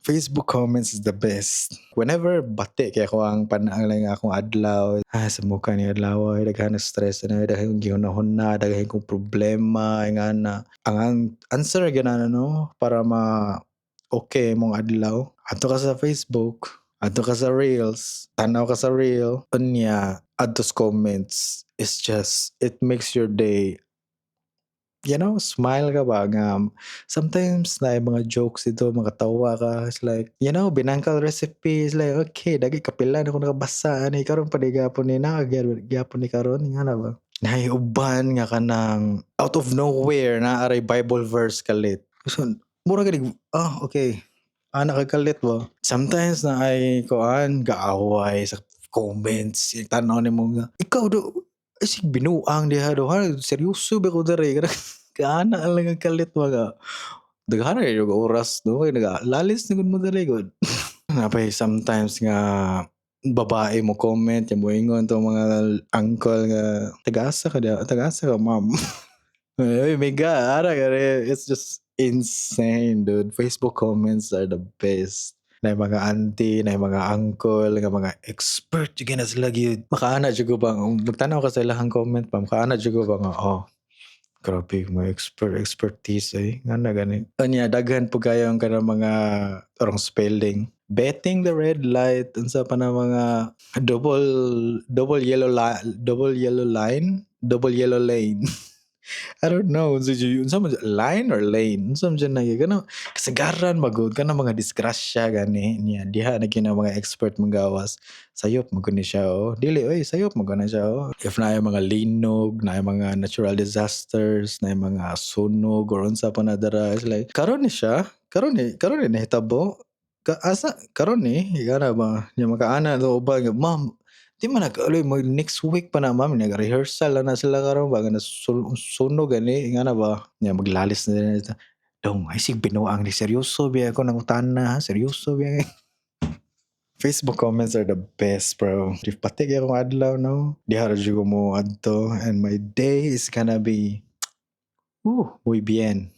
Facebook comments is the best. Whenever bati kay ako ang panang akong adlaw, ah, sa mukha ni adlaw ay daghan na stress na, daghan kong gihuna-huna, daghan kong problema ingana. Ang answer gyud no para ma okay imong adlaw, adto ka sa Facebook, adto ka sa Reels, tanaw ka sa Reel, unya adto sa comments. It's just, it makes your day, smile ka ba nga sometimes naay mga jokes dito, makatawa ka. It's like, binangkal recipe is like, okay, dagi kapila na ko nakabasa ani karon pa di gihapon ni naa gyapon ni karon ingana ba. Naay uban nga kanang out of nowhere naa ray Bible verse kalit. So, mura gani, ah, okay. Ana ka kalit ba? Sometimes naay kuan gaaway sa comments, tan-aw nimo nga ikaw do ay sig binuang diha do ha, seryoso ba ko diri? Kaana lang ang kalit ba nga daghan na yung oras no kay nagalalis na gud mo diri gud. Napay sometimes nga babae mo comment yung moingon to mga uncle nga tagasa ka diha, tagasa ka, ma'am. Ay my God, ara gani, it's just insane, dude. Facebook comments are the best. Na mga auntie, na mga uncle, nga mga expert jud na sila gyud. Makaana jud ko ba magtan-aw ka sa ilahang comment pa, makaana jud ko ba nga, oh, grabe mga expertise eh. Ngana gani. Unya daghan pud kayo ang kanang mga wrong spelling. Betting the red light, unsa pa na mga double double yellow double yellow line, double yellow lane. I don't know unsa jud, unsa man line or lane, unsa man jud na kanang kasagaran magud kanang mga disgrasya gani niya diha na gyud ang mga expert manggawas. Sayop man gud ni siya, oh, dili oy, sayop man gud na siya, oh. If naay mga linog, naay mga natural disasters, naay mga sunog or unsa pa na dara, it's like karon ni siya, karon ni nahitabo ka asa karon ni ingana ba nya makaana to uban nga, "Ma'am, di man nag mag next week pa na, ma'am, nag-rehearsal na na sila karon ba nga sunog gani," ingana ba nya maglalis na nila dong ay sig binuang ni, seryoso biya ako nangutana ha, seryoso biya. Facebook comments are the best, bro. If pati kay akong adlaw no, diha ra jud ko mo adto and my day is gonna be, muy bien.